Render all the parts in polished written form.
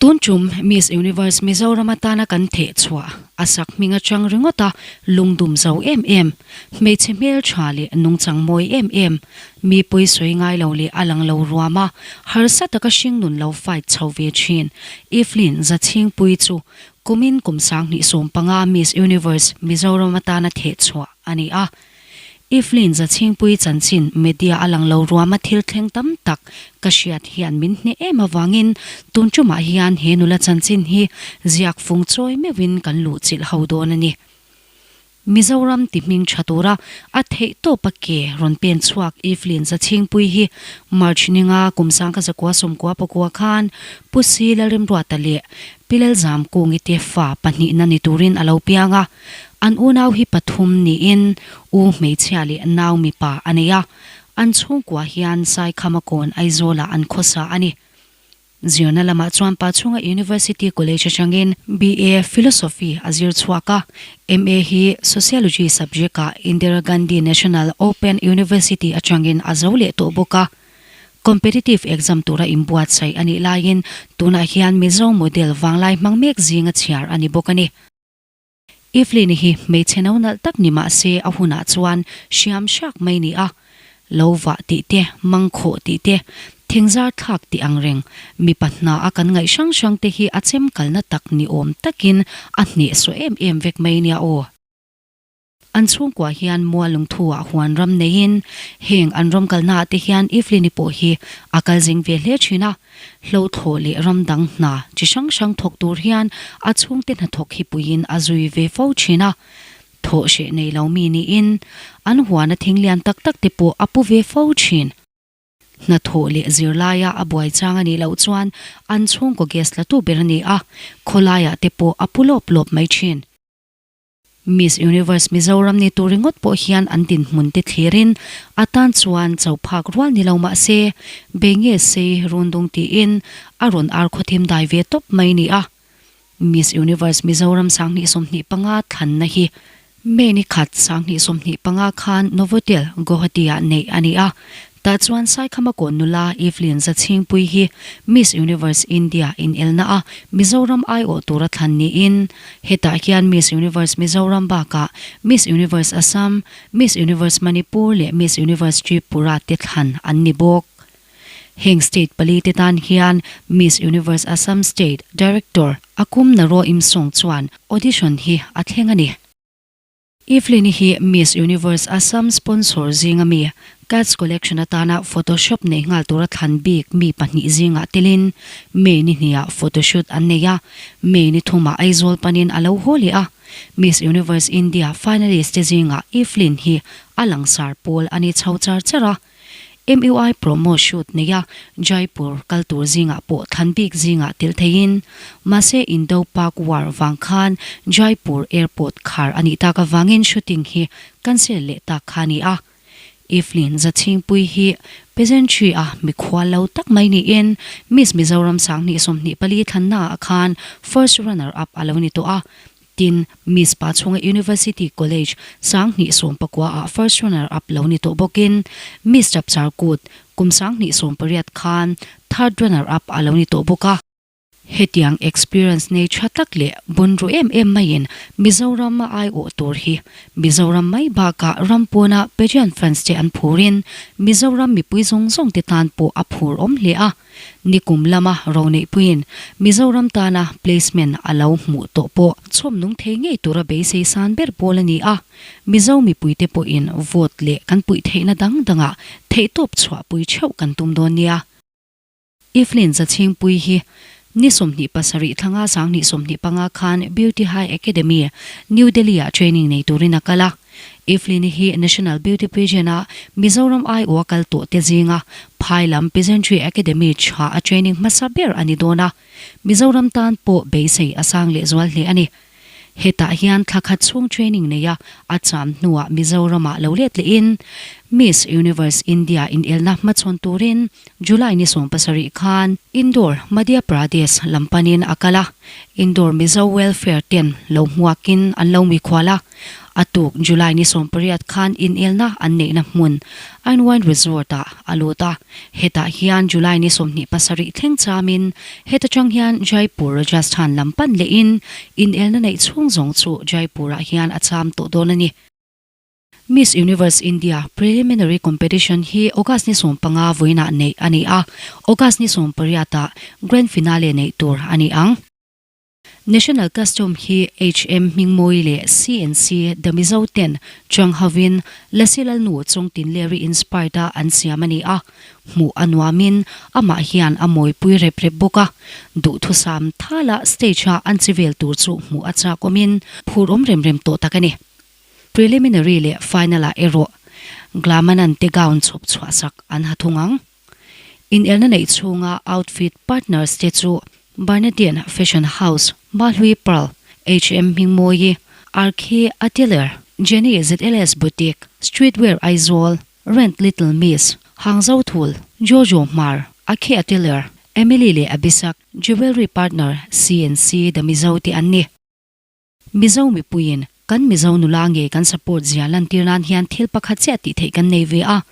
Tun tum Miss Universe Mizoram atana kan theh chhuah a sak hming atang ringawt a lungdum zo em em, hmeichhe hmeltha leh nungchang mawi em em, mi pawi sawi ngai lo leh a lang lo ruam a, harsa taka hringnun lo fight chho ve thin Evelyn Zachhingpuii chu kumin kum 2015 Miss Universe Mizoram atana theh chhuah a ni a. Evelyn Zachhingpuii chanchin media a lang lo ruama thil thleng tam tak ka hriat hian min hneh em avangin tun tumah hian he nula chanchin hi ziak fung chawi meuhin kan luh chilh ho dawn a ni. Mizoram ti hming tha tura a theih tawpa ke rawn pen chhuak Evelyn Zachhingpuii hi March ninga kum 1994 khan Pu Si Lalrimruata leh Pi Lalzamkungi te fa pahnihna ni turin a lo piang a. An unau hi pathum niin u hmeichhia leh nau mipa a nei a, an chhungkua hian Saikhama kawn Aizawlah an khawsa a ni. Zirna lamah chuan Pachhunga University College atangin BA Philosophy a zir chhuak a, MA hi Sociology subject-ah Indira Gandhi National Open University atangin a zo leh tawh bawk a. Competitive exam tura inbuatsaih a nih laiin tunah hian Mizo model vanglai hmang mek zinga chhiar a ni bawk a ni. Evelyn hi hmeichhe no nalh tak ni mah se a hunah chuan hriam hrak mai ni a, lo vah tih te, mangkhawh tih te, thingzar thlak tih ang reng, mipa hna a kan ngaih hrang hrang te hi a chem kalna tak ni awm takin a hnehsawh em em vek mai nia aw. An chhungkua hian mual lungthu-ah huan ram neiin heng an ram kalnaah te hian Evelyn-i pawh hi a kal zing ve hle thin a. Hlo thlawh leh ram dang hna chi hrang hrang thawk tur hian a chhungte hnathawk hi puiin a zui ve fo thin a. Thawh hreh nei lo mi niin an huana thing lian tak tak te pawh a pu ve fo thin. Hnathawh leh zirlaia a buai chang a nih loh chuan an chhungkaw gas la tu ber a ni a, khawlaiah te pawh a pu lawp lawp mai thin. Miss Universe Mizoram ni tur ringawt pawh hian an dinhmun te thlirin a tan chuan cho phak rual ni lo mah se, bei nge sei rundung tiin a rawn ar khawthim dai ve tawp mai ni a. Miss Universe Mizoram 2025 thlanna hi May ni khat 2025 khan Novotel, Guwahati-ah neih a ni a. Tah chuan Saikhama kawn nula Evelyn Zachhingpui hi Miss Universe India inelna a Mizoram aiawh tura thlan niin hetah hian Miss Universe Mizoram bakah Miss Universe Assam, Miss Universe Manipur leh Miss Universe Tripura te thlan an ni bawk. Heng state pali te tan hian Miss Universe Assam State Director Akum Naro Imsong chuan audition hi a thleng a ni. Evelyn-i hi Miss Universe Assam sponsor zinga mi, Cats Collection atana photoshop nei nghal tura thlan bik mi pahnih zingah telin May ni hniah photoshoot an nei a, May ni thumah Aizawl panin a lo haw leh a. Miss Universe India finalist te zingah Evelyn hi a langsar pawl a ni chho char char a. MUI promo shoot neia Jaipur kal tur zingah pawh thlan bik zingah tel theiin, mahse Indo-Pak war vang khan Jaipur airport khar a nih tak avangin shooting hi cancel leh tak kha a ni a. Evelyn Zachhingpui hi pageantry a mikhual lo tak mai niin Miss Mizoram 2024 thlannaah khan first runner up a lo ni tawh a, Tin, Miss Pachhunga University College 2019 ah first runner up lo ni tawh bawkin Miss Chapchar Kut kum 2018 khan third runner up a lo ni tawh bawk a. Hetiang experience nei tha tak leh bunru em em maiin Mizoram a aiawh tur hi Mizoram mai bakah ram pawna pageant fans te an phurin Mizoram mipui zawng zawng te tan pawh a phur awm hle a. Nikum lama Roneihpuiin Mizoram tana placement a lo hmuh tawh pawh chhawm nung thei ngei tura beisei san ber pawl a ni a, Mizo mipuite pawhin vote leh kan puih theihna dang dangah theihtawp chhuahpui theuh kan tum dawn nia. Evelyn Zachhingpui hi ni 27 thlanga 2025 khan Beauty High Academy, New Delhi-ah training nei turin a kal a. Evelyn-i hi National Beauty Pageant-a Mizoram aiawha kal tawh te zinga phai lam Pageantry Academy tha a training hmasa ber a ni dawn a, Mizoram tan pawh beisei a sang lehzual hle a ni. Hetah hian thla khat chhung training neia a cham hnuah Mizoramah lo let lehin Miss Universe India inelna hmachhawn turin July ni 70 khan Indore, Madhya Pradesh lam panin a kal a, Indore Mizo Welfare ten lo hmuakin an lo mikhual a. A tuk July ni 18 khan inelna an neihna hmun Ainwine Resort ah a lut a, hetah hian July ni 27 thleng chamin heta tang hian Jaipur, Rajasthan lam pan lehin inelna neih chhung zawng chu Jaipur ah hian a cham tawh dawn a ni. Miss Universe India Preliminary Competition hi August ni 15 vawiinah neih a ni a, August ni 18 ah Grand Finale neih tur a ni ang. National Costume hi HM Hmingmawi leh CNC The Mizo ten chang hovin Lasi Lalnu Chawngtinleri inspired a an siam a ni a, hmuh a nuamin amah hian a mawipui rep rep bawk a, duhthusam thala stage a an chi vel tur chu hmuh a chakawmin phur awm rem rem tawh tak a ni. Preliminary leh final ah erawh Glamanand te gown chhawp chhuah sak an ha thung ang. Inelna neih chhunga outfit partners te chu Bernadine Fashion House, Mahlui Pearl, HM Hmingmawi, Arkhi Atelier, Jenny ZLS Boutique, Streetwear Aizawl, Rent Little Miss, Hangzau Thul, Jojo Hmar, Akhi Atelier, Emily leh Abisak, Jewelry Partner, CNC The Mizo te an ni. Mizo mipuiin kan Mizo nula ngei kan support zia lantir nan hian thil pakhat chiah tih theih kan nei ve a.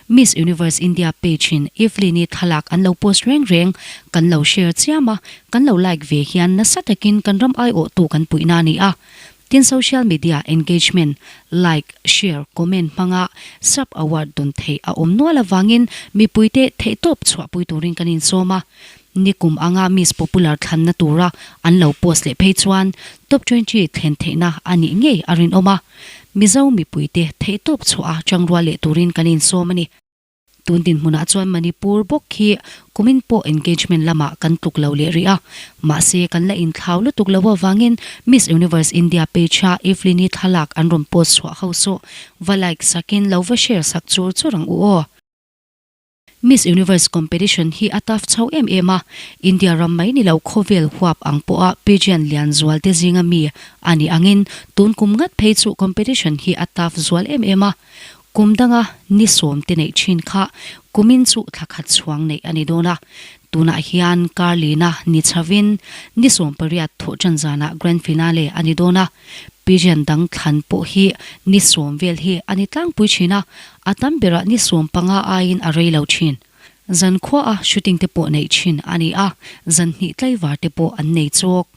Miss Universe India page in Evelyn-i thlalak an lo post reng reng, kan lo share chiam a, kan lo like ve hian nasa takin kan ram aiawhtu kan puihna a ni a. Tin social media engagement, like, share, comment hmanga sub award dawn theih a awm nual avangin mipuite theihtawp chhuahpui turin kan insawm a. Nikum anga Miss Popular thlanna tura an lo post leh phei chuan Top 20 thlen theihna a nih ngei a rinawm a, Mizo mipuite theihtawp chhuah a changrual leh turin kan insawm a ni. Tun dinhmunah chuan Manipur bawk hi kumin pawh engagement lamah kan tluk lo leh rih a, mahse kan la inthlau lutuk lo avangin Miss Universe India page-a Evelyn-i thlalak an rawn post chhuah ho saw va like sakin lo va share sak chur chur ang u aw. Miss Universe competition hi a tough chho em em a, India ram mai ni lo khawvel huap ang pawha pageant lian zual te zinga mi a nih angin tun kum ngat phei chu competition hi a tough zual em em a. Kum danga ni sawm te neih thin kha kumin chu thla khat chhuang neih a ni dawn a. Tunah hian kar lina ni chhovin ni 18 thawh tan zanah grand finale a ni dawn a. Pigeon dang thlan pawh hi ni sawm vel hi a ni tlangpui thin a, a tam berah ni 15 aiin a rei lo thin. Zan khuaah shooting te pawh neih thin a ni a, zan hnih tlaivar te pawh an nei chawk.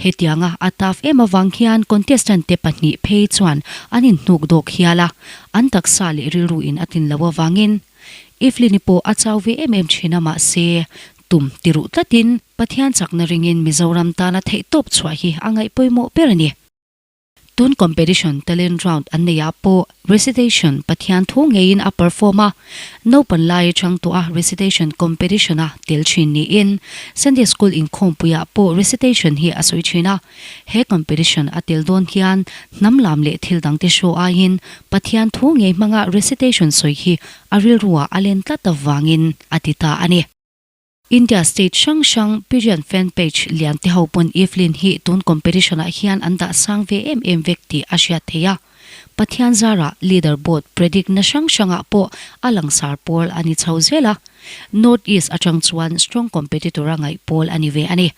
Hetianga a tough em avang hian contestant te pahnih phei chuan an inhnuk dawk hial a, an taksa leh rilru in a tlin loh avangin Evelyn-i pawh a chau ve em em thin a mahse tum ti ruh tlatin Pathian chakna ringin Mizoram tana theihtawp chhuah hi a ngaih pawimawh ber a ni. Tun competition talent round an neihah pawh recitation Pathian thu ngeiin a perform a, naupan lai atang tawha recitation competition a tel thin niin Sunday School inkhawmpuiah pawh recitation hi a sawi thin a. He competition a tel dawn hian hnam lam leh thil dangte show aiin Pathian thu ngei hmanga recitation sawi hi a rilruah a len tlat avangin a ti ta a ni. India state hrang hrang Pigeon fan page lian te ho pawn Evelyn hi tun competition ah hian an dah sang ve em em vek tih a hriat theih a. Pathian zarah leader board predict na hrang hrang ah pawh a langsar pawl a ni chho zel a. North East atang chuan strong competitor a ngaih pawl a ni ve a ni.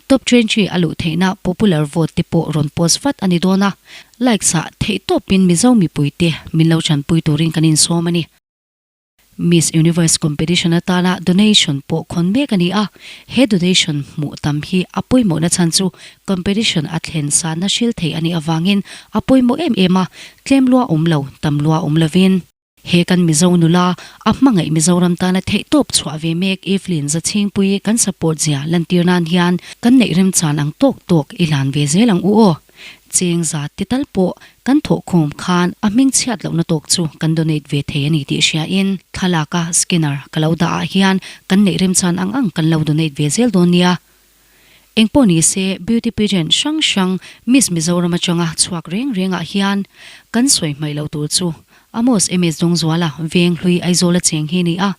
Top 20 a luh theihna popular vote te pawh rawn post vat a ni dawn a. Likes ah theihtawpin Mizo mipui te min lo chanpui turin kan insawm a ni. Miss Universe competition atana donation pawh khawn mek a ni a, he donation hmuh tam hi a pawimawhna chhan chu competition a thlen sanna hril thei a nih avangin a pawimawh em em a, tlem lua awm lo, tam lua awm lovin. He kan Mizo nula, a hmangaih Mizoram tana theihtawp chhuah ve mek Evelyn Zachhingpui kan support zia lantir nan hian kan neih remchan ang tawk tawk i hlan ve zel ang u aw. Cheng zat te tal pawh kan thawhkhawm khan a hming chhiat lohna tawk chu kan donate ve thei a ni tih hriain thlalaka scanner ka lo dah ah hian kan neih remchan ang ang kan lo donate ve zel dawn nia. Engpawh ni se beauty pageant hrang hrang Miss Mizoram atanga chhuak reng reng ah hian kan sawi hmaih loh tur chu. Amos MS Dawngzuala Venghlui Aizawl a cheng hi a ni a.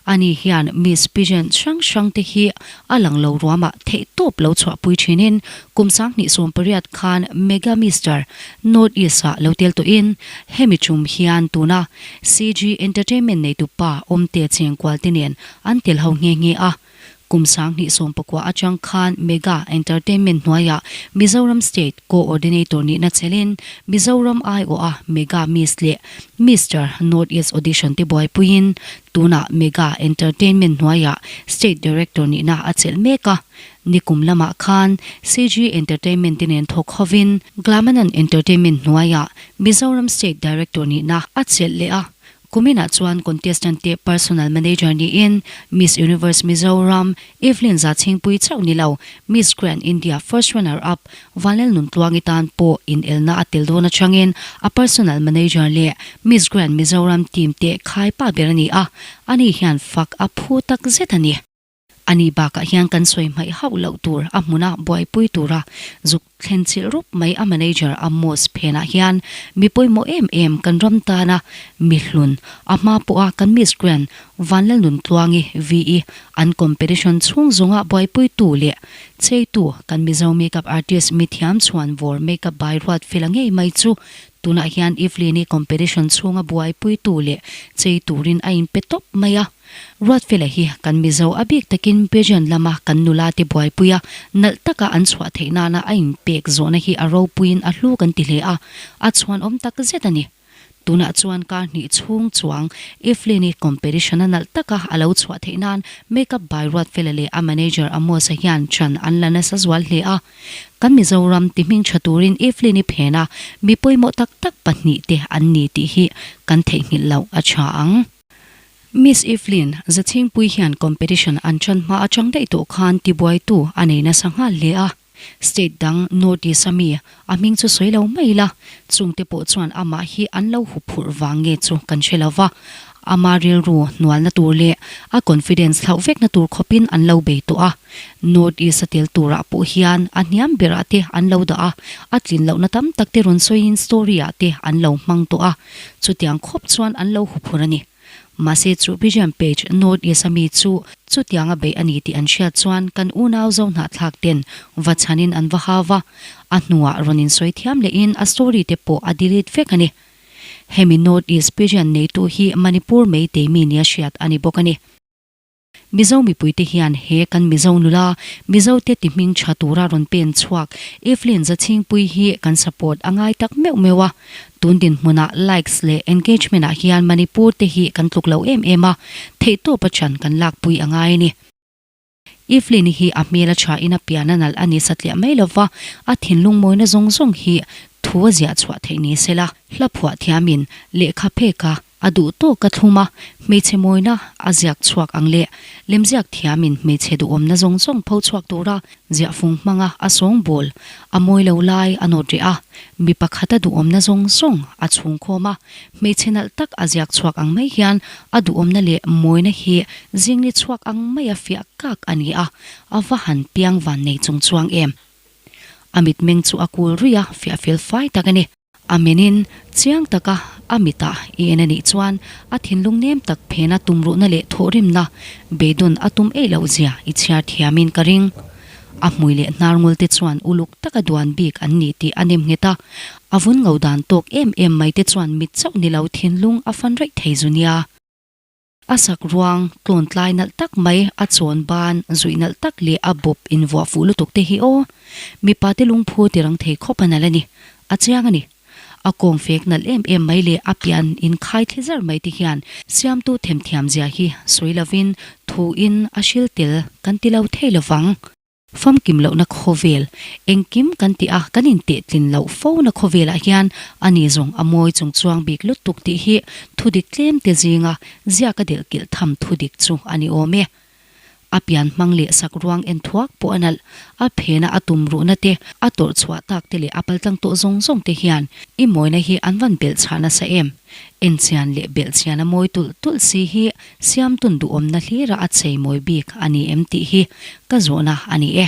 Ani hian Miss Pigeon hrang hrang te hi a lang lo ruamah theihtawp lo chhuahpui thinin kum 2018 khan Mega Mister North East ah lo tel tawhin hemi tum hian tuna CG Entertainment neitu pa Awmte Chengkual te nen an tel ho nghe nghe a. Kum 2019 atang khan Mega Entertainment hnuaiah Mizoram State Co-ordinator nihna chelin Mizoram aiawha Mega Miss leh Mister North East Audition te buaipuiin tunah Mega Entertainment hnuaiah State Director nihna a chelh mek a. Nikum lamah khan CG Entertainment te nen thawk hovin Glamanan Entertainment hnuaiah Mizoram State Director nihna a chelh leh a. Kuminah chuan contestant te personal manager niin Miss Universe Mizoram, Evelyn Zachhingpui chauh ni lo, Miss Grand India first runner up Vanlal Nuntluangi tan pawh inelna a tel dawn atangin a personal manager leh Miss Grand Mizoram team te khaipa ber a ni a, ani hian fak a phu tak zet a ni. Ani bakah hian kan sawi hmaih hauh loh tur a hmuna buaipui tura zuk thlen chilh rup mai a manager Amos phenah hian mi pawimawh em em kan ram tana mi hlun a hma pawha kan Miss Grand Vanlalnuntluangi VE an competition chhung zawnga buaipuitu leh cheitu kan Mizo makeup artist mithiam chhuan vawr makeup by ruat fela ngei mai chu tunah hian Evelyn-i competition chhunga buaipuitu leh chei turin a inpe tawp mai a. Ruatfela hi kan Mizo a bik takin Pigeon lama kan nula te buaipuia nalh taka an chhuah theih nana a inpek zawhna hi a ropuiin a hlu kan ti hle a, a chhuanawm tak zet a ni. Tunah chuan kar hnih chhung chuang Evelyn-i competition a nalh taka a lo chhuah theih nan makeup by Ruatfela leh a manager Amos-a hian chan an la nasa zual hle a. Kan Mizoram ti hming tha turin Evelyn-i phena mi pawimawh tak tak pahnihte an ni tih hi kan theihnghilh loh a tha ang. Miss Evelyn Zachhingpui hian competition an ṭan hma aṭang daih tawh khan tibuaitu a nei nasa nghal hle a. State dang North East a mi a hming chu sawi lo mai ila, chungte pawh chuan amah hi an lo huphurh vang nge chu kan hre lo va. Ama rilru hnualna tur leh a confidence hlauh vekna tur khawpin an lo bei tawh a. North East a tel turah pawh hian a hniam berah te an lo dah a, a tlin lohna tam tak te rawn sawiin story ah te an lo hmang tawh a. Chutiang khawp chuan an lo huphurh a ni. Mahse chu Vision Page North East a mi chu chutianga beih a ni tih an hriat chuan kan unau zo hnahthlak ten va chhanin an va hau va, a hnuah rawn insawi thiam lehin a story te pawh a delete vek a ni. Hemi North East Vision neitu hi Manipur Meitei mi nia hriat a ni bawk a ni. Mizo mipuite hian he kan Mizo nula, Mizote ti hming tha tura rawn pen chhuak Evelyn Zachhingpui hi kan support a ngai tak meuh meuh a. Tun dinhmunah likes leh engagement ah hian Manipur te hi kan tluk lo em em a, theihtawp a chan kan lakpui a ngai a ni. Evelyn hi a hmel a tha in a pian a nalh a ni satliah mai lova, a thinlung mawina zawng zawng hi thu a ziah chhuah theih ni sela, hla phuah thiamin lehkha phek a A duh tawk a thlum a, hmeichhe mawina a ziak chhuak ang leh lemziak thiamin hmeichhe duhawmna zawng zawng pho chhuak tura ziahfung hmanga a sawngbawl a mawi lo lai a nawt reh a, mi pakhata duhawmna zawng zawng a chhungkhawm a, hmeichhe nalh tak a ziak chhuak ang mai hian a duhawmna leh mawina hi zingni chhuak ang maia fiah kak a ni a, a va han piang van nei chung chuang em. A mitmeng chu a kul ruih a, fiah fel fai tak a ni. A menin chiang taka a mitah i en a nih chuan a thinlung nem tak phena tumruhna leh thawhrimna beidawn a tum eih loh zia i chhiar thiamin ka ring. A hmui leh hnar ngul te chuan uluk taka duan bik an ni tih a nem nghet a, a vun ngo dan tawk em em mai te chuan mit chauh ni lo thinlung a fan raih thei zu nia. A sak ruang tlawn tlai nalh tak mai, a chawn ban zuih nalh tak leh a bawp invuah fuh lutuk te hi aw. Mipa te lungphu ti rang thei khawp a nalh a ni. A chiang a ni. A kawng fek nalh em em mai leh a pian inkhai thli zar mai te hian siamtu themthiam zia hi sawi lovin thu in a hril tel kan ti lo thei lovang. Famkim lohna khawvel, engkim kan tih a kan intehtlin loh fona khawvelah hian ani zawng a mawi chung chuang bik lutuk tih hi thudik tlemte zinga ziaka delhkilh tham thudik chu a ni awm e. A pian hmang leh sak ruang en thuak pawh a nalh, a phena a tum ruhna te, a tawrh chhuah tak te leh a paltlang tawh zawng zawng te hian i mawina hi an van belh chhah nasa em? Enchian leh belhchian a mawi tulh tulh si hi Siamtun duhawmna hlira a chei mawi bik a ni em tih hi ka zawhna a ni e.